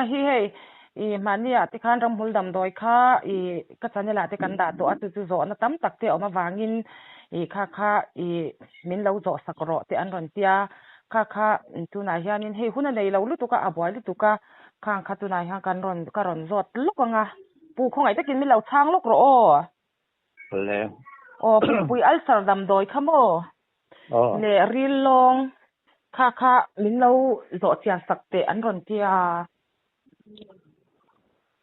Buanga hi hei i mahni ah te khan ramhmul damdawi kha i ka channel ah te kan dah tawh a chu chu zawhna tam tak te a awm avangin i kha kha i min lo zawh sak rawh te an rawn tia kha kha tunah hianin hei hun a nei lo lutuk a a buai lutuk a khang kha tunah hian kan rawn ka rawn zawt lawk ang a pu khawngaih takin min lo chhang lawk rawh aw. Le. Aw pumpui ulcer damdawi kha maw? Aw. Leh ril lawng kha kha min lo zawh chian sak teh an rawn ti a.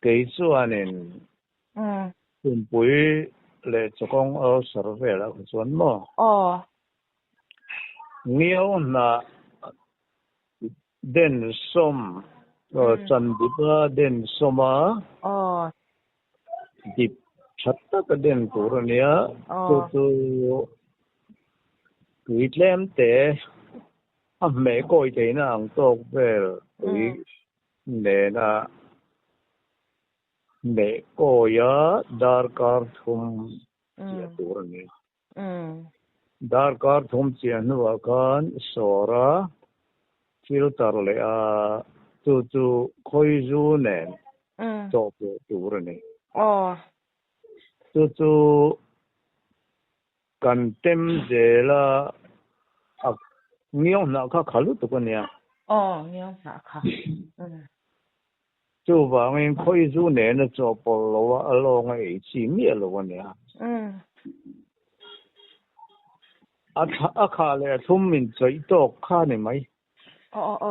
Kei chuanin pumpui leh chawkawng ulcer velah kha chuan maw? Aw. Ngiau hnah den sawm, chandip a den sawm a. Aw. Dip tha taka den tur a nia, chu chu tui tlem te a hmeh kawi theihna ang tawk vel tui nena hmeh kawia darkar thum chiah tur a ni. Darkar thum chiah hnuah khan sawra filter leh a, chu chu khawizu nen chawhpawh tur a ni. Chu chu kan tem zel a, a ngiau hnah kha kha lutuk a nia. Chuvangin khawizu nena chawhpawlh lo a a lawng a ei chi miah lo a nia. A thla a khah leh a thlum min chawih tawk kha ni mai.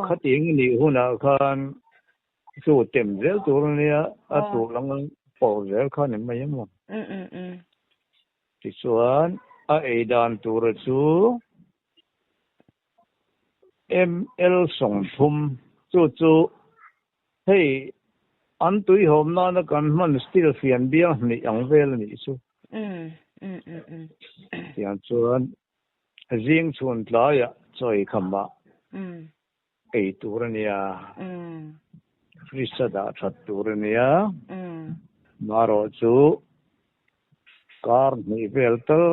Khatiang a nih hunah khan chu tem zel tur a nia, a tur anga pawh zel kha ni mai emaw. Tichuan a ei dan tura chu ML 30 chu chu hei an tuihawm nana kan hman steel fian biang hnih ang vel a nih chu. Tiang chuan zing chhun tlaiah chawi khamah ei tur a nia, fridge a dah that tur a nia, marawh chu kar hnih vel tal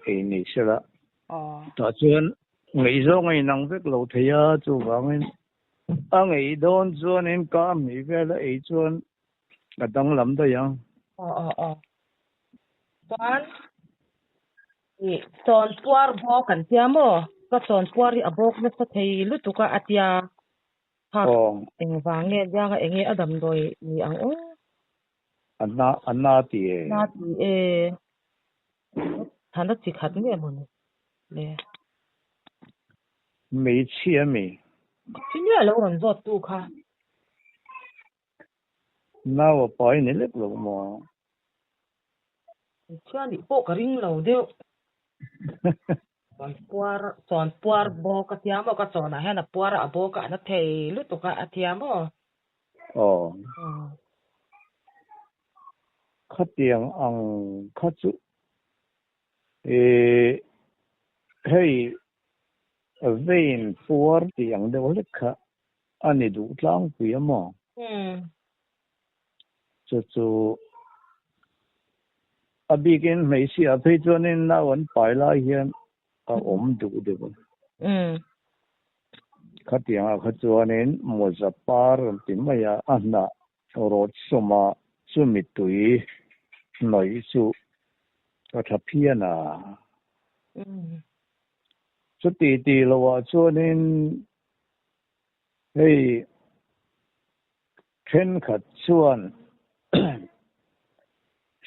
ei ni sela. Tah chuan ngaihzawng a inang vek lo thei a, chuvangin a ngaih dawn chuanin kar hnih vel a ei chuan a danglam daih ang. Aw aw aw. Chuan ih chawnpuar bawk an tia maw? Ka chawnpuar hi a bawk nasa thei lutuk a a tia. Kha engvang nge zianga enge a damdawi ni ang aw? A na a na ti e. Na ti e. Thana chi khat nge maw ni le? Hmeichhia mi. Chi miah lo rawn zawt tu kha. Nau a pai ni lek lo maw? Hmeichhia nih pawh ka ring lo deuh. Chawn puar chawn puar bawk a tia maw ka chawnah hian a puar a a bawk a a na thei lutuk a a tia maw? Aw. Khatiang ang kha chu ih hei vein puar tih ang deuh hlek kha a ni duh tlangpui a maw? Chu chu a bikin hmeichhia phei chuanin nau an pai lai hian a awm duh deuh a. Khatiangah kha chuanin mawza par an ti mai a, a hnah rawt sawma chumi tui hnawih chu a tha phian a. Chuti tih lohah chuanin hei thenkhat chuan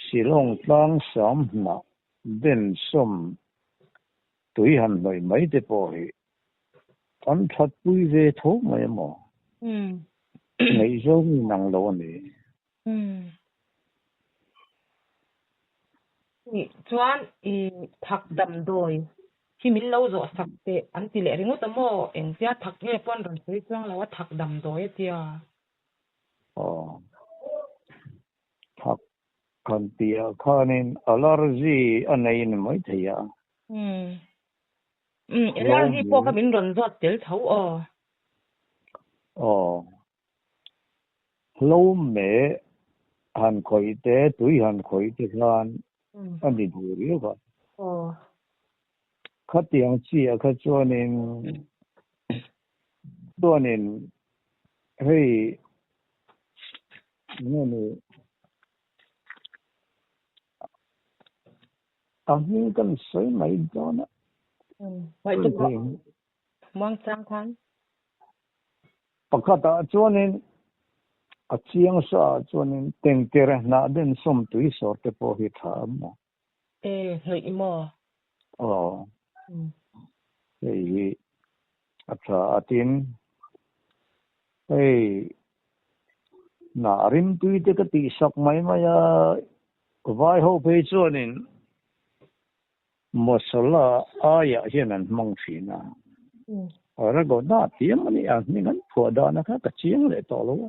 Shillong tlang sam hnah den sawm tui han hnawih mai te pawh hi an that pui ve tho mai emaw? Ngaihzawng in ang lo a ni. Nih chuan i thak damdawi hi min lo zawh sak teh an ti leh ringawt a maw? Engtia thak nge pawh an rawn sawi chuang lo a thak damdawi a tia. Aw. Thak kan tihah khanin allergy a nei ni mai thei a. Umm. Umm allergy pawh kha min rawn zawt tel tho aw. Aw. Hlo meh han khawih te, tui han khawih te khan a ni duh riau a. Khatiang chiah kha chuanin chuanin hei Nge ni a hming kan sawi mai dawn a. Muangchang khan. Pakhatah chuanin a chiang saah chuanin tengtere hnah den sawm tui sawr te pawh hi tha a maw? E, hnawih maw? Aw, hei hi a tha a tin hei hnah rimtui te ka tihsak mai mai a, vai ho phei chuanin Masala aiah hian an hmang thin a. Ragona tiang a ni a, hming an phuah dana kha ka chiang leh tawh lo a.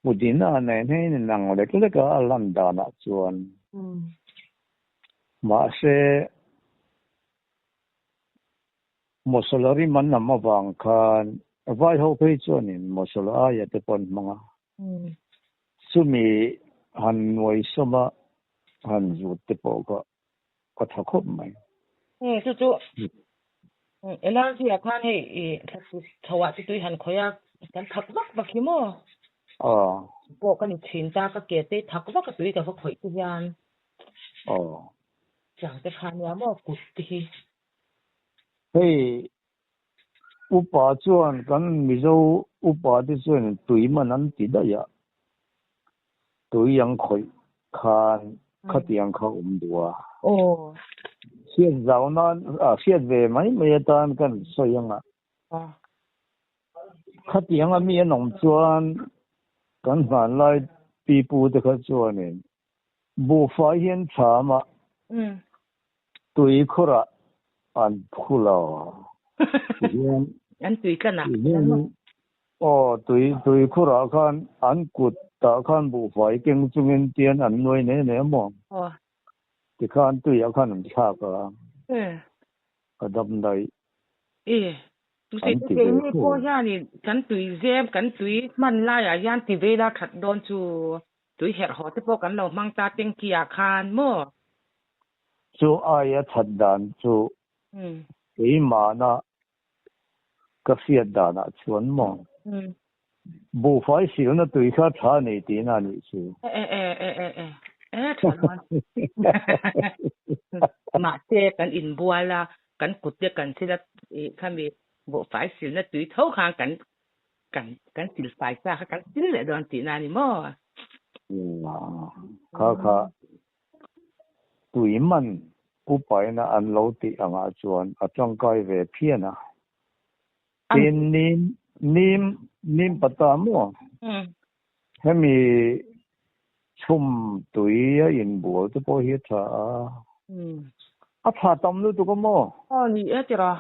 Pudina nen hian in ang lek lek a, a lan danah chuan. Mahse, Masala rim an nam avang khan vai ho phei chuanin masala aia te pawh an hmang a. Chumi han nuai sawm a, han zut te pawh kha ka tha khawp mai. Umm chu chu LRG ah khan hei i thlasik chho ah te tui han khawih a, kan thak vak vak hi maw? Aw. Pawh ka ni thin ta, ka ke te i thak vak a tui ka va khawih te hian. Aw. Chang te kha nia maw kut te hi. Hei Upa chuan kan Mizo upa te chuan tui man an ti daih a, tui an khawih khan khatiang kha awm duh a. Aw. Hriat zau nan, hriat ve mai mai atan kan sawi ang a. Khatiang a mi an awm chuan kan hmanlai pipu te kha chuanin buhfai hian thlam a Tui khurah an phu lo. Tihian An tui tlan ah. Tihian aw tui tui khurah khan an kut tah khan buhfai keng chungin tian an nuai ne ne maw? Aw. Tikhan tuiah khan an thlak a. E. Ka dam daih. E. An ti ve Keini fo. pawh hianin kan tui zem kan tui hman laiah hian ti vela that dawn chu tui herh haw te pawh kan lo hmang ta tanky ah khan maw? Chu aia that dan chu keimahna ka hriat danah chuan maw? Buhfai silna tui kha tha nei tihna a nih chu. E e e e e e tha dawn. Mahse kan inbual a, kan kut te kan sil a ih khami buhfai silna tui tho khan kan kan kan silfai sa kha kan sil leh dawn tihna a ni maw? Kha kha Tui man upaina an lo tih angah chuan a tangkai ve phian a. Tin, nim, nim, nim pata maw? Hemi chhum tui a inbual te pawh hi a tha a. A tha tam lutuk a maw? Aw ni e tira.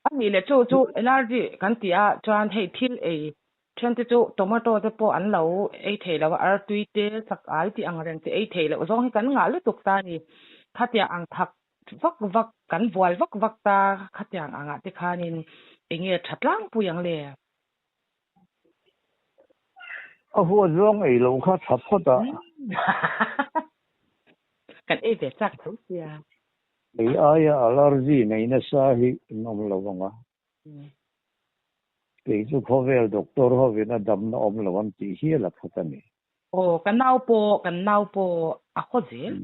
A nih leh chu chu allergy kan tih ah chuan hei thil ei then te chu tomato te pawh an lo ei thei lo a, artui te chak ai tih ang reng te ei thei loh zawng hi kan ngah lutuk ta a ni. Khatiang ang thak vak vak kan bual vak vak ta khatiang angah te khanin eng nge tha tlangpui ang le? A huat zawng ei loh kha tha phawt a. Kan ei ve chak tho sia. Ei aia allergy nei nasa hi an awm lo ang a. Kei chu khawvel doctor hovin a damna awm lo an tih hial a khat a ni. Aw, ka nau pawh, kan nau pawh a khaw zel.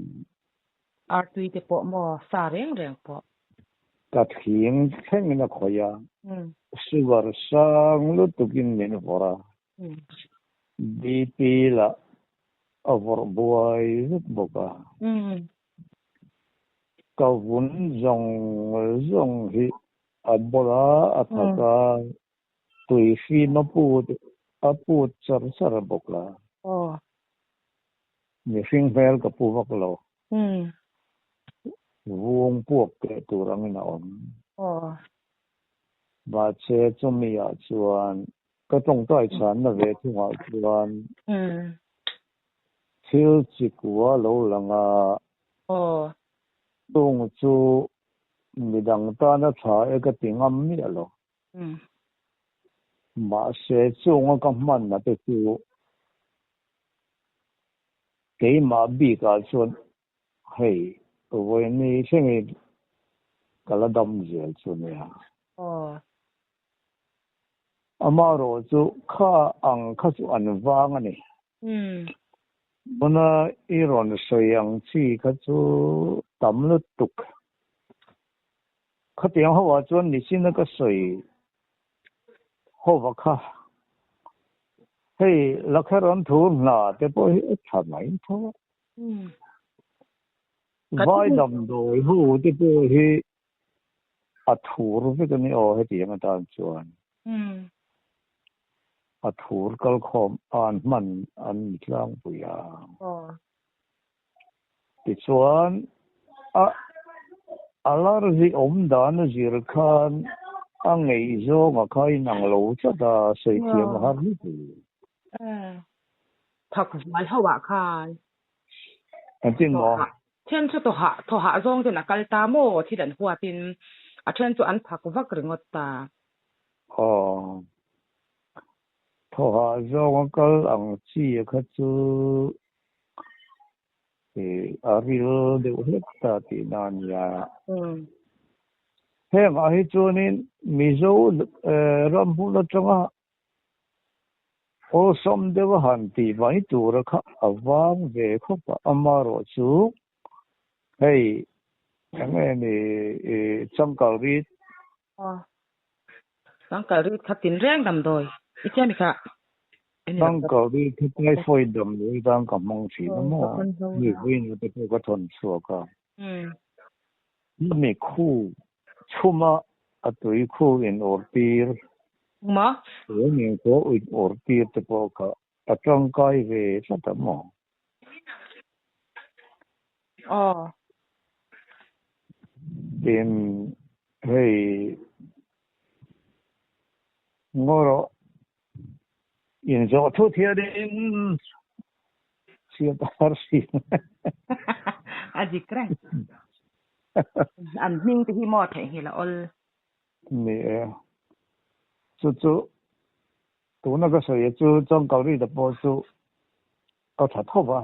Artui te pawh maw, sa reng reng pawh. Ka thing thlengin a khawih a, sugar sang lutukin min vawrh a, BP lah a vawrh buai vek bawk a. Ka vun zawng zawng hi a bawlh a, a thak a, tui fim a put a put char char bawk a. Mihring hmel ka pu vak lo. Vung puak teh tur angin a awm. Mahse chumi ah chuan ka tawngtai chhanna ve thungah chuan thil chi kua lo lang a. Chung chu midang tana tha e ka ti ngam miah lo. Mahse chunga ka hmanna te chu Keimah bikah chuan hei vawiini thlengin ka la dam zel chu nia. Aw. A Amaherawh chu kha ang kha chu an vang a ni. Tuna i rawn sawi ang chi kha chu tam lutuk. Khatiang ho ah chuan nichin a ka sawi hova kha hei Lakheron thu hna te pawh hi a tha mai tho a. Vai damdawi ho te pawh hi a thur vek a ni aw hetiang atan chuan a thur kalkhawm an hman an ni tlangpui a. Tichuan a allergy awm dan a zir khan a ngeih zawng a kha inang lo tlat a, sawi thiam a har hle. Thak zual ho ah khan. Engtin maw? Then chu thaw hah thaw hah zawng ten a kal ta maw thil an huat in a then chu an phak vak ringawt ta. Aw. Thaw hah zawng a kal ang chi a kha chu a ril deuh hlek ta tihna a nia. Heng ah hi chuanin Mizo ram hmun atanga Awlsam deuh a han tih mai tura kha a vang ve khawp a, amaherawh chu hei eng nge ni i changkal rit. Aw, changkal rit kha tinreng damdawi i tia mi kha? Changkal rit kha typhoid damdawi atan ka hmang thin a maw? Mi vawiin te pawh ka thawn chhuak a. Mi khu Chhuma a tui khu in awr tir. Engmaw? Tuamin pawh in awr tir te pawh kha a tangkai ve tlat a maw? Aw. Tin, hei ngaw rawh inzawh thut hianin chhiat a har si. A dik reng. An hming te hi maw theihnghilh a awl. Ni e. Chu chu tuna ka sawi chu Changkal Rita pawh chu ka tha tho va.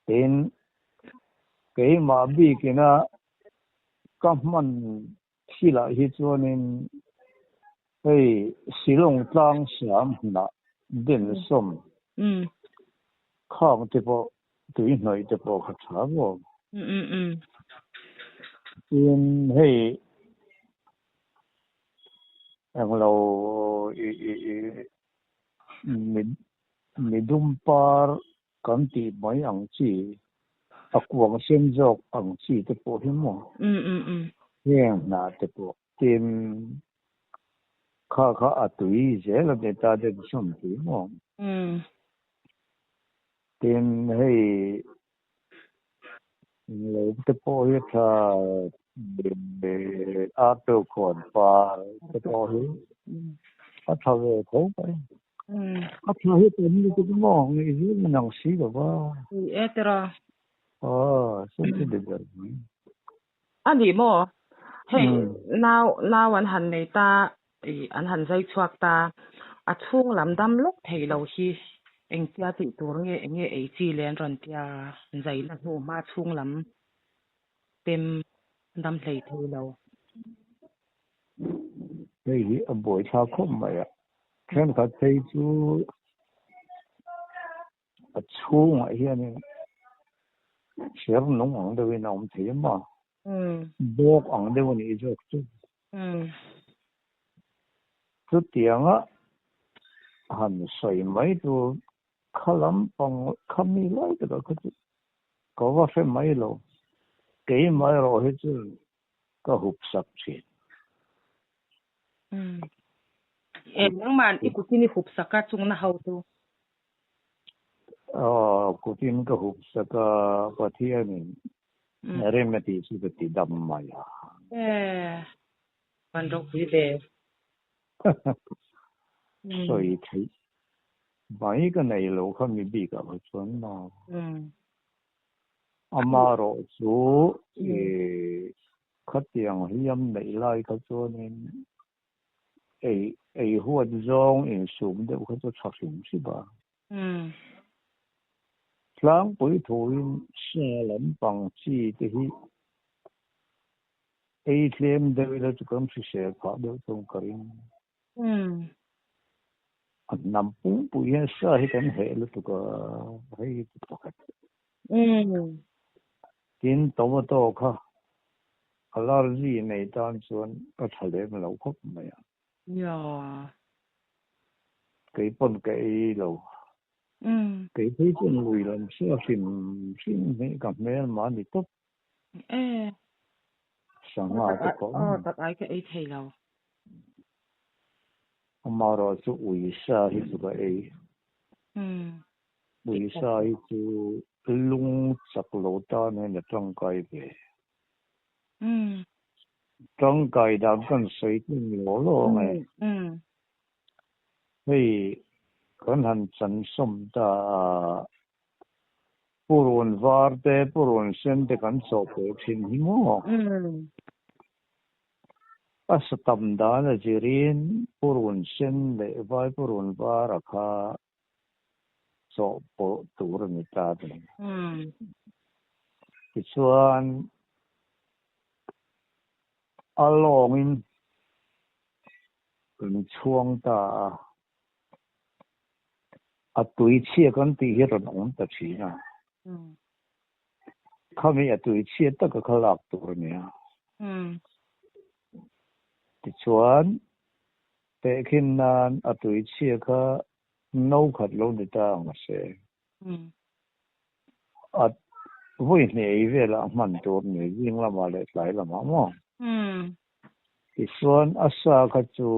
Tin, keimah bikina ka hman Thilah hi chuanin hei Shillong tlang siam hnah den sawm khang te pawh tui hnawih te pawh kha tha bawk. Tin hei englo midum par kan tih mai ang chi, a kuang sen zawk ang chi te pawh hi maw? Heng hnah te pawh tin kha kha a tui zel a ni ta den sawm tui maw? Tin hei lo te pawh hi tha artu khuan par te pawh hi a tha ve tho mai. A tha hi tam lutuk maw ngei zel man ang si lo va. Ni e tira. Aw chu chu ni ber mai. A ni maw? Hei nau nau an han nei ta ih an han zai chhuak ta a chhung lam dam lawk thei lo hi engtia tih tur nge eng nge ei chi le an rawn tia zai na hnu hma chhung lam pem dam hlei thei lo. Hei hi a buaithlak khawp mai a, thenkhat phei chu a chhungah hianin cher nung ang deuhin a awm thei em a, bawk ang deuh a nih zawk chu. Chutianga han sawi mai tur kha lampang kha mi lai takah kha chu ka va hre mai lo, keimah erawh hi chu ka hup sak thin. E nangman i kutin i hup sak a chungna ho chu? Aw, kutin ka hup sak a, Pathianin rem a tih chu ka ti dam mai a. E, van ropui ve. Sawi theih mai ka nei lo kha mi bikah kha chuan maw. Amaherawh chu i khatiang hliam neih lai kha chuanin ei ei huat zawng insum deuh kha chu tha hrim hrim a. Tlangpui thuin sa lampang chi te hi ei tlem deuh ila chu kan hrisel phah deuh chuan ka ring. A hnam pumpui hian sa hi kan heh lutuk a, hei hi chu pakhat. Tin, tomato kha allergy nei tan chuan a tha lem lo khawp mai a. Kei pawn ka ei lo. Kei phei chuan lui lam sa hrim hrim hi ka hmel mah ni tawp. Sangha te pawh. Aw tak ai ka ei thei lo. Amaherawh chu ui sa hi chu ka ei. Ui sa hi chu lung chak lo tan hian a tangkai ve. Tangkai dan kan sawi tlem law law ang e. Hei kan han chansawm ta a, purun var te purun sen te kan chawhpawlh thin hi maw? A sa tam dan a zirin purun sen leh vai purun var a kha chawhpawlh tur a ni ta a ni. Tichuan a lawngin kan chhuang ta a, a tui chhia kan tih hi rawn awm ta thin a. Khami a tui chhia taka kha lak tur a nia. Tichuan, tehkhin nan a tui chhia kha no khat lo ni ta ang se. A vawi hnih ei velah hman tur a ni, zing lamah leh tlai lamah maw? Tichuan, a sa kha chu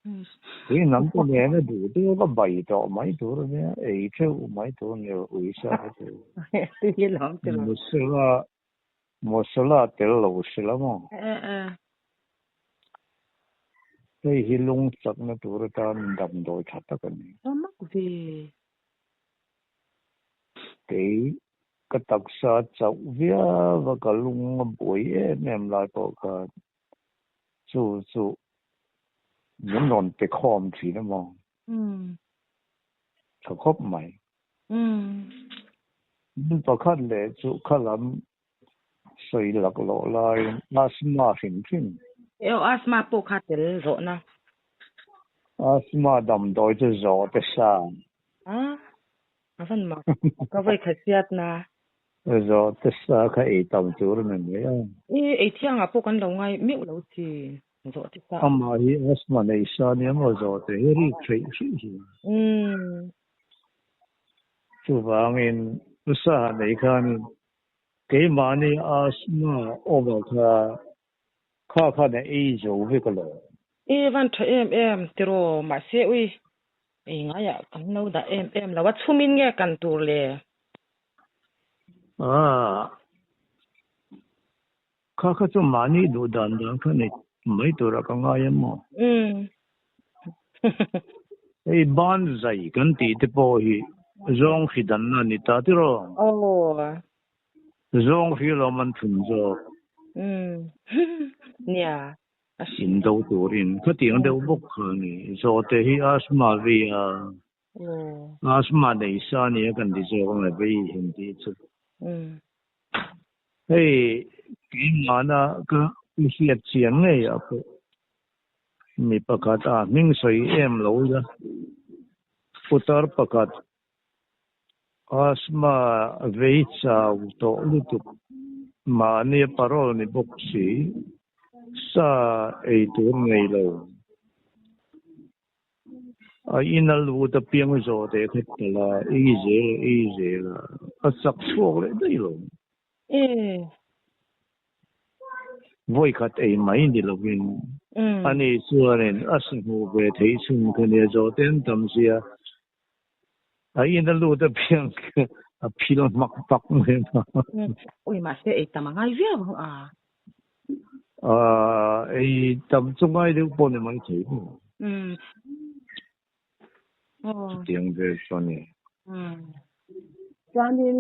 Ui hnam te nen a duh deuh a bai tawh mai tur a nia, ei theuh mai tur a ni lo ui sa kha chu. Masala masala tel lo sela maw? Hei hi lung chakna tur atan damdawi tha tak a ni. Kei ka taksa chauh viau a ka lung a buai em em lai pawh khan Chu chu min rawn pe khawm thin a maw? Tha khawp mai. Min pakhat leh chu kha lam sawi lak loh laiin asthma hrim hrim. Eo asthma pawh kha tel zawhna. Asthma damdawi chu zawh te sa. A, a van mak. Ka vawi khat hriatna. Zawh te sa kha ei tam tur a ni mai a. I ei thiangah pawh kan lo ngai meuh lo chi zawh te sa. Amah hi asthma nei sa nia maw zawh te hi rik theih hrih hi. Chuvangin sa nei khanin keimahni asthma awm kha kha khan a ei zo vek alawm. I van tha em em tiraw mahse ui ei ngaiah kan lo dah em em lo a chhumin nge kan tur le. Ah, kha kha chu mahni duh dan dan kha nei mai tura ka ngai em maw? Hei ban zai kan tih te pawh hi zawng hri danna a ni ta tiraw? Zawng hri lawm an thun zawk. Nia. In do turin khatiang deuh bawk kha a ni. Zawhte hi asthma vei a. Asthma nei sa ania kan ti zawk ang e vei han tih chu. Hei keimahna ka hriat chian ngei ah pawh mi pakhat a hming sawi em lo ila putar pakhat asthma vei chau tawh lutuk mahnia parole ni bawk si sa ei tur nei lo. A in a lut a piang zawh teh kha tal a, ei zel a, ei zel a, a chak chhuak leh daih lo. Vawi khat ei mai ni lovin ani chuanin a sahmuh ve theih chhun kha nia zawh te an tam sia, a in a lut a piang a phil hmak hmak mai a. Ui mahse ei tam a ngai viau ang a. Ei tam chu ngai deuh pawh ni mai thei maw? Chutiang vel chu a ni. Chuanin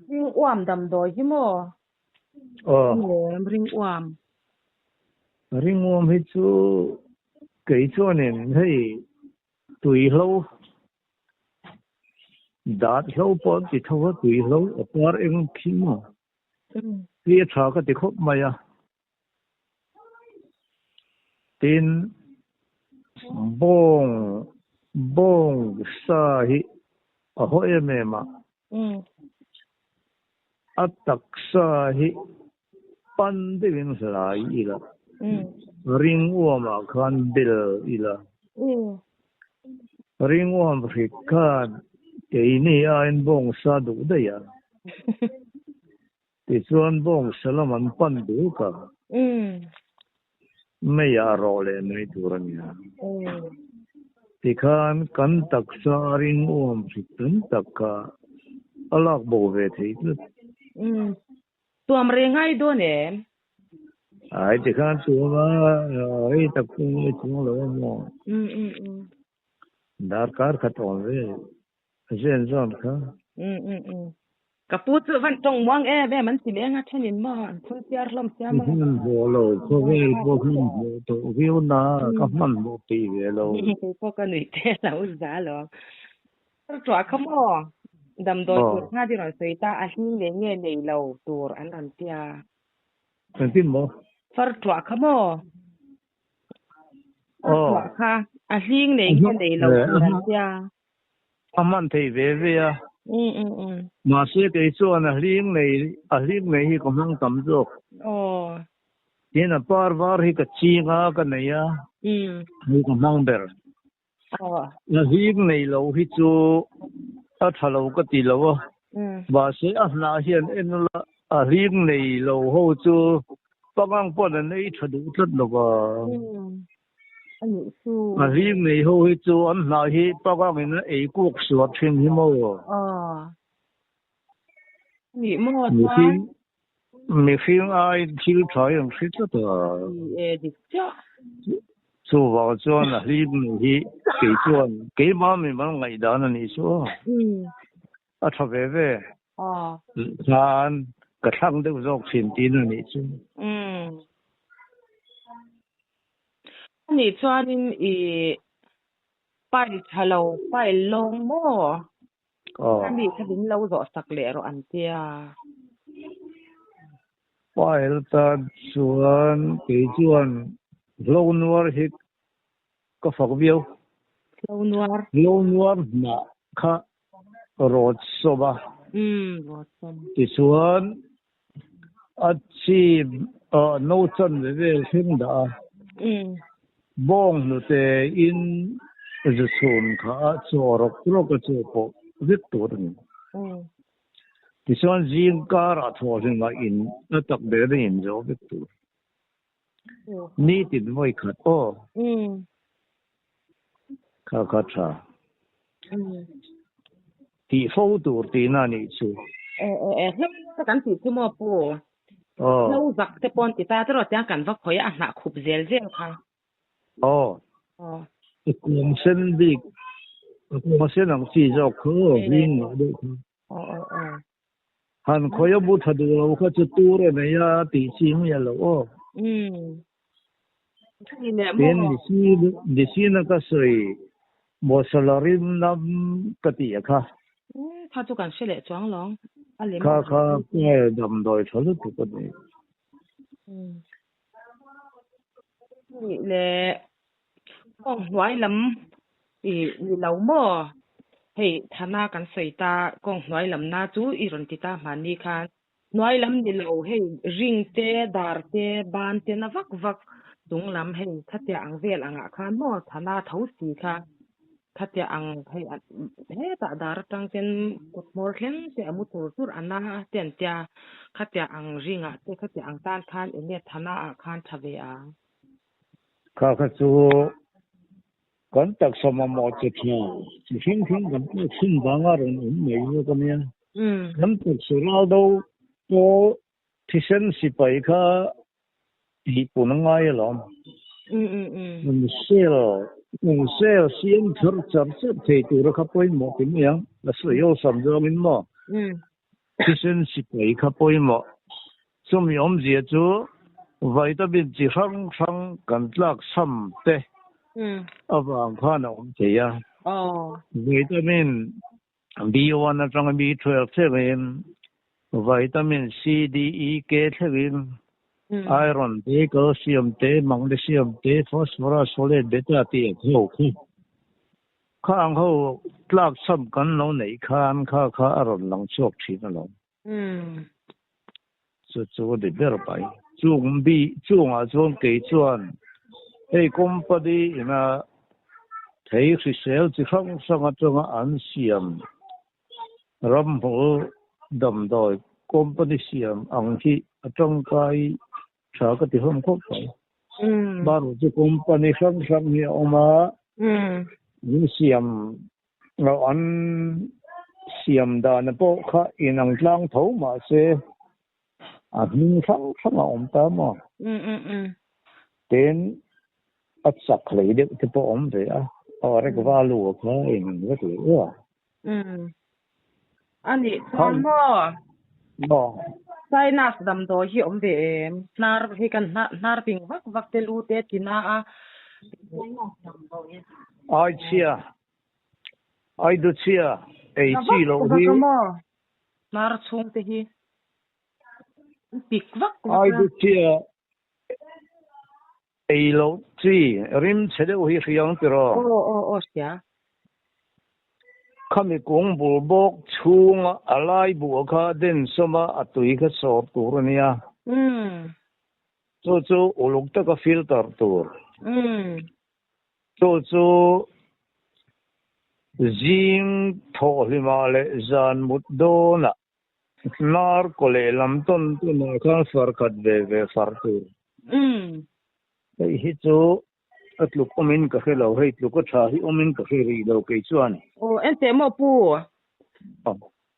ring uam damdawi hi maw? Ring uam. Ring uam hi chu kei chuanin hei tuihlo Dat hlo pawh an ti tho a, tui hlo a par eng khi maw? Hi a tha ka ti khawp mai a. Tin, bawng bawng sa hi a haw em em a. A taksa hi pan deuhin hlai ila, ring uamah khan bel ila. Ring uam hrik khan keini aiin bawng sa duh daih a. Tichuan bawngsa lam an pan duk a, meiah a rawh leh mai tur a nia. Tikhan kan taksa a ring uam hrik tam tak kha a lak bo ve thei tlat. Tuam reng ai dawn em? Ai tikhan tuam a, rei tak chu i chuang lo a maw? Darkar khat awm vel. Zen zawn kha. Ka pu chu van tawng muang em em an ti leng a thenin maw an phun chiar hlawm sia maw. Hman hmuh lo khawvel pawh hman hmuh tawh viau na ka hman hmuh peih ve lo. Kei pawh ka nuih te lo za lo. Ṭuah kha maw damdawi tur kha ti rawn sawi ta a hling leh nge nei lo tur an rawn tia. Engtin maw? Far ṭuah kha maw? Far ṭuah kha a hling leh nge nei lo tur an tia. A hman thei ve ve a. Mahse kei chuan a hling nei a hling nei hi ka hmang tam zawk. Tin a par var hi ka ching a ka nei a hei ka hmang ber. A hling nei lo hi chu a tha lo ka ti lo a. Mahse a hnah hian en ula a hling nei lo ho chu pangang pawn an ei tha duh tlat lo va. A hlim nei ho hi chu an hnah hi pakangin a ei kuk suat thin hi maw? Mihring mihring ai thil tha hi an hre tlat a. Chuvang chuan a hlim nei hi kei chuan keimah mimal ngaihdan a nih chu aw. A tha ve ve. Khan ka thlang deuh zawk thin tin a nih chu. Ani chuanin i pile tha lo, pile lawng maw? Ani kha min lo zawh sak leh rawh an tia. Pile tan chuan kei chuan hlo nuar hi ka fak viau. Hlo nuar. Hlo nuar hnah kha rawt sawm a. Rawt sawm. Tichuan a chi no chan ve vel thleng dah a. Bawng hnute in zu chhun kha a chaw rawk rawk a chaw pawh vek tur a ni. Tichuan zing karah thawhhlimah in a tak ber a inzawh vek tur. Nitin vawi khat aw. Kha kha tha. Tih fo tur tihna a nih chu. Hlo te kan tih chu maw pu? Hlo zak te pawh an ti ta tiraw tiang kan va khawi a, a hnah khup zel zel kha. Aw. Kawng sen bik, kawng sen ang chi zawk kha aw, hling ngah deuh kha. Han khawi a bu tha duh lo kha chu tur a nei a tih chi mai a lo aw. Tin Nisina ka sawi Mawsalarim lam ka tih a kha. Kha chu kan hre leh chuang lawng. Kha kha nge damdawi tha lutuk a ni. Nih leh kawng hnuai lam i ni lo maw? Hei thana kan sawi ta kawng hnuai lam na chu i rawn ti ta hmanni khan hnuai lam ni lo hei ring te dar te ban te na vak vak chung lam hei khatia ang vel angah khan maw thana tho si kha khatia ang hei hetah dar atang ten kut hmawr thleng te a mu tur tur a na te an tia khatia ang ringah te khatia ang tan khan eng nge thana ah khan tha ve ang. Kha kha chu kan taksa mamawh che tha chi hrang hrang kan pek thin vanga rawn awm mai zawk a nia. Kan taksa ral do pawh thisen sipai kha tihpun a ngai alawm. Kan cell kan cell siam thar char char thei tura kha pawimawh ti mai ang. A sawi awlsam zawngin maw? Thisen sipai kha pawimawh. Chumi awmzia chu vitamin chi hrang hrang kan tlak chham te avang khan a awm thei a. Vitamin B1 atanga B12 thlengin, vitamin C, D, E, K thlengin. Iron te, calcium te, magnesium te, phosphorus, folate, beta tih ang ho khi kha ang ho tlakchham kan lo neih khan kha kha a rawn lang chhuak thin alawm. Chu chu a ni ber mai. Chung bi chungah chuan kei chuan hei company ina thei hrisel chi hrang hrang atanga an siam ramhmul damdawi company siam ang hi a tangkai tha ka ti hlawm khawp mai. Baru chu company hrang hrang hi a awm a, an siam an siam dan pawh kha inang tlang tho mahse a hming hrang hrang a awm ta maw? Tin, a chak hlei deuh te pawh a awm ve a, a rek value kha a inang vek leh a. A nih chuan maw? Maw? Sinus damdawi hi awm ve em? Hnar hi kan hnar ping vak vak te lu te ti na a. Sinus damdawi. Ai chhia, ai du chhia, ei chi loh hi. Maw? Hnar chhung te hi pik vak vak a. Ai du chhia ei loh chi, rim chhe deuh hi hriang tiraw? Aw aw aw hria. Khami kung bul bawk chhunga a lai buh kha den sawma a tui kha sawr tur a nia. Chu chu uluk taka filter tur. Chu chu zing thawhhlimah leh zan mut dawnah hnar kaw leh lam tawn tawnah khan far khat ve ve far tur. Hei hi chu A tluk awmin ka hre lo, hei tluk a tha hi awmin ka hre rih lo kei chuan. Aw enteh maw pu?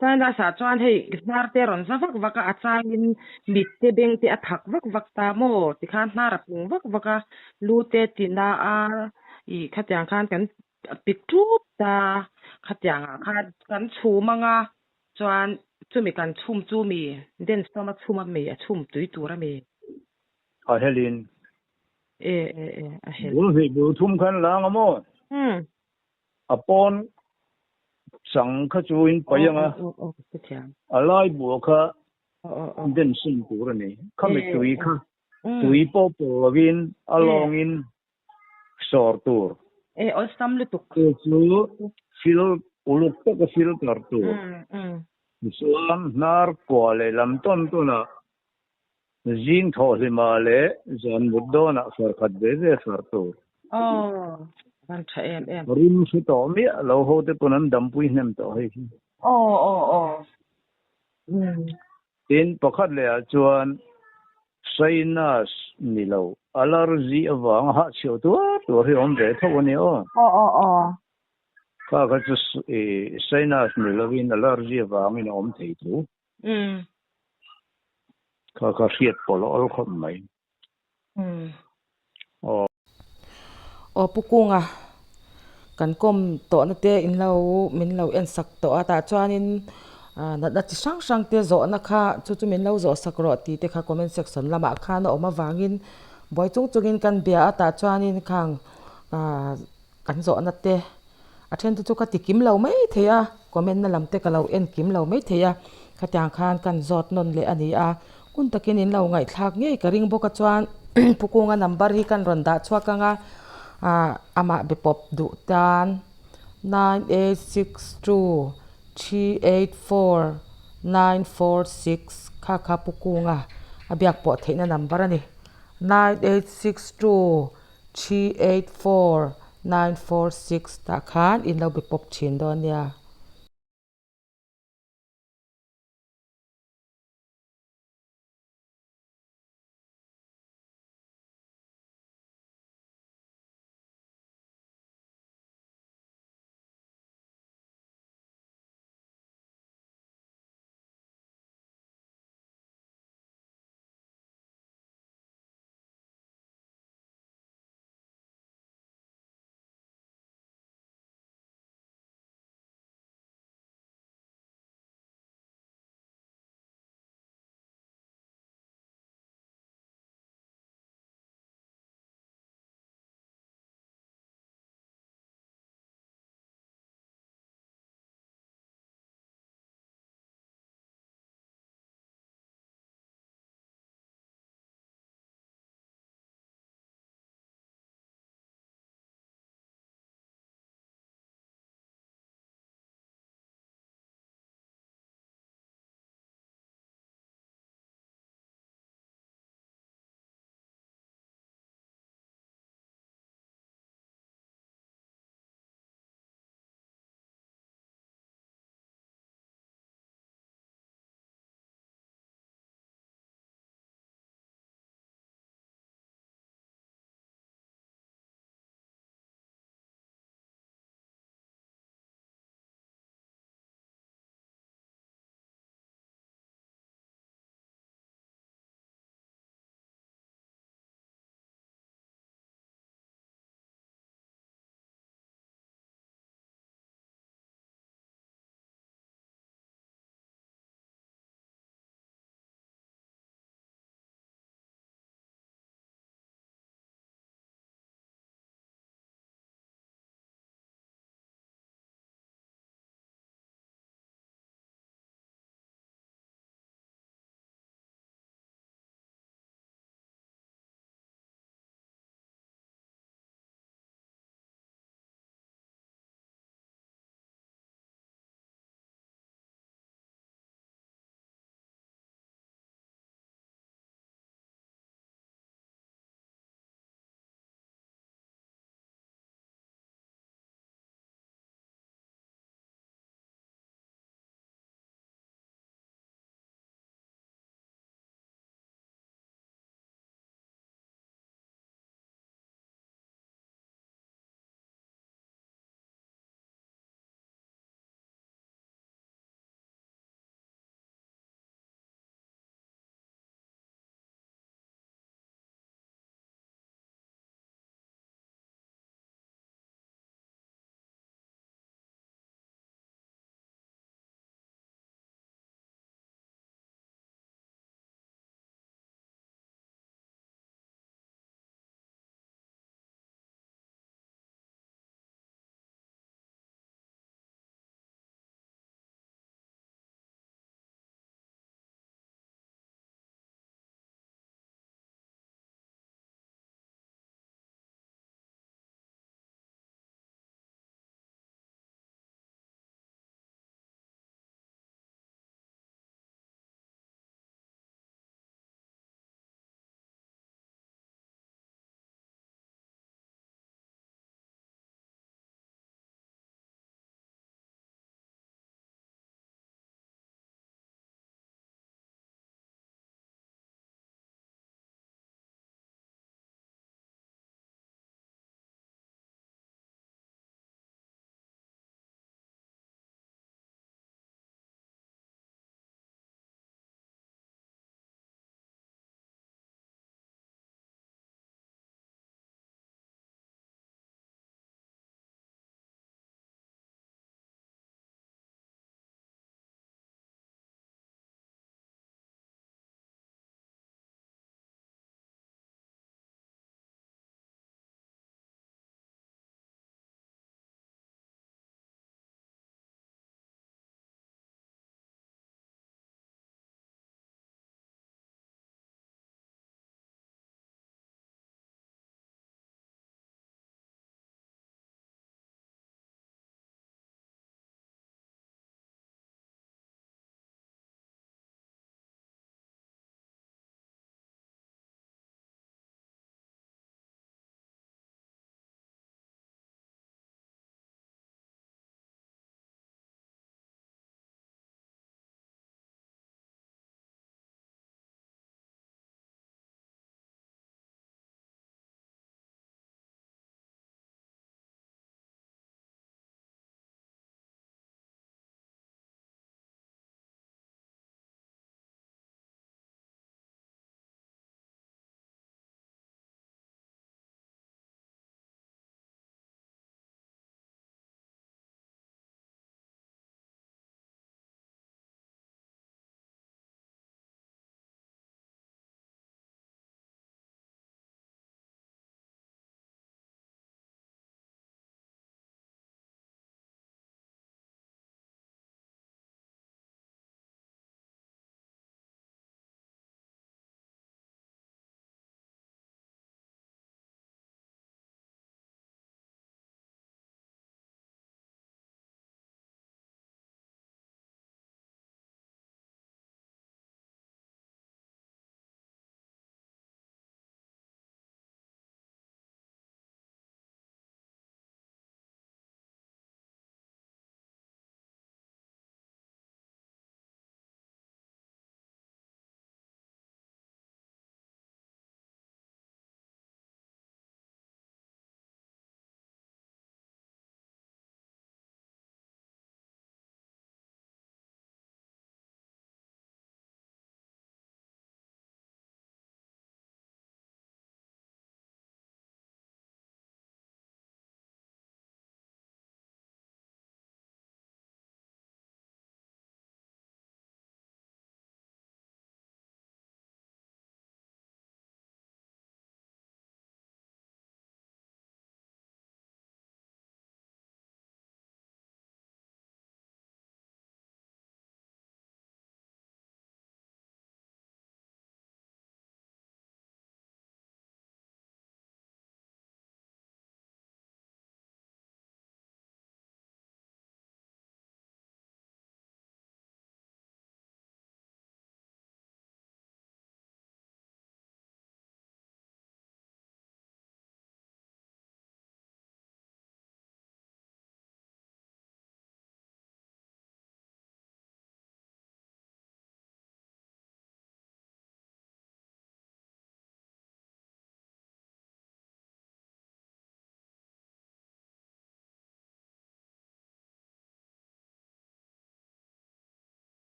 Sinus ah chuan hei hnar te rawn za vak vak a, a changin mit te beng te a thak vak vak ta maw? Tikhan hnar a pung vak vak a, lu te tina a ih khatiang khan kan pik tup ta, khatiang ah khan kan chhum ang a, chuan chumi kan chhum chu mi den sawm a chhum a mi a chhum tui tur a mi. A helin. E e e a hel. Bul hnih bul thum khan lang a maw? Umm. A pawn chang kha chu in paih ang a. Aw aw ka thiam. A lai buah kha den sin tur a ni. Khami tui kha tui pawh pawh lovin a lawngin sawr tur. E awlsam lutuk. Chu chu fil uluk taka filter tur. Tichuan hnar kua leh lam tawn tawnah Zing thawhhlimah leh zan mut dawnah far khat ve ve far tur. Aw, van tha em em. Rim hre tawh miah lo ho te pawn an dampui hnem tawh hei hi. Aw aw aw. Umm. Tin, pakhat leh ah chuan sinus ni lo, allergy avanga hahchhiau tuar tuar hi awm ve tho a nia aw. Aw aw aw. Kha kha chu sinus ni lovin allergy avangin a awm thei tho. Umm. Kha kha hriat pawlh awl khawp mai. Umm. Aw. Aw Pu Kunga, kan kawm tawhna te in lo min lo en sak tawh a, tah chuanin natna chi hrang hrang te zawhna kha chu chu min lo zawh sak rawh tih te kha comment section lamah khan a awm avangin buai chung chungin kan bia a, tah chuanin khang kan zawhna te A then te chu ka ti kim lo mai thei a, comment na lam te ka lo en kim lo mai thei a, khatiang khan kan zawt nawn leh a ni a, hun takin in lo ngaihthlak ngei ka ring bawk a chuan Pu Kunga number hi kan rawn dah chhuak ang a, ah amah be pawp duh tan 9862384946 kha kha Pu Kunga a biak pawh theihna number a ni 9862 384 946 tah khan in lo be pawp thin dawn nia.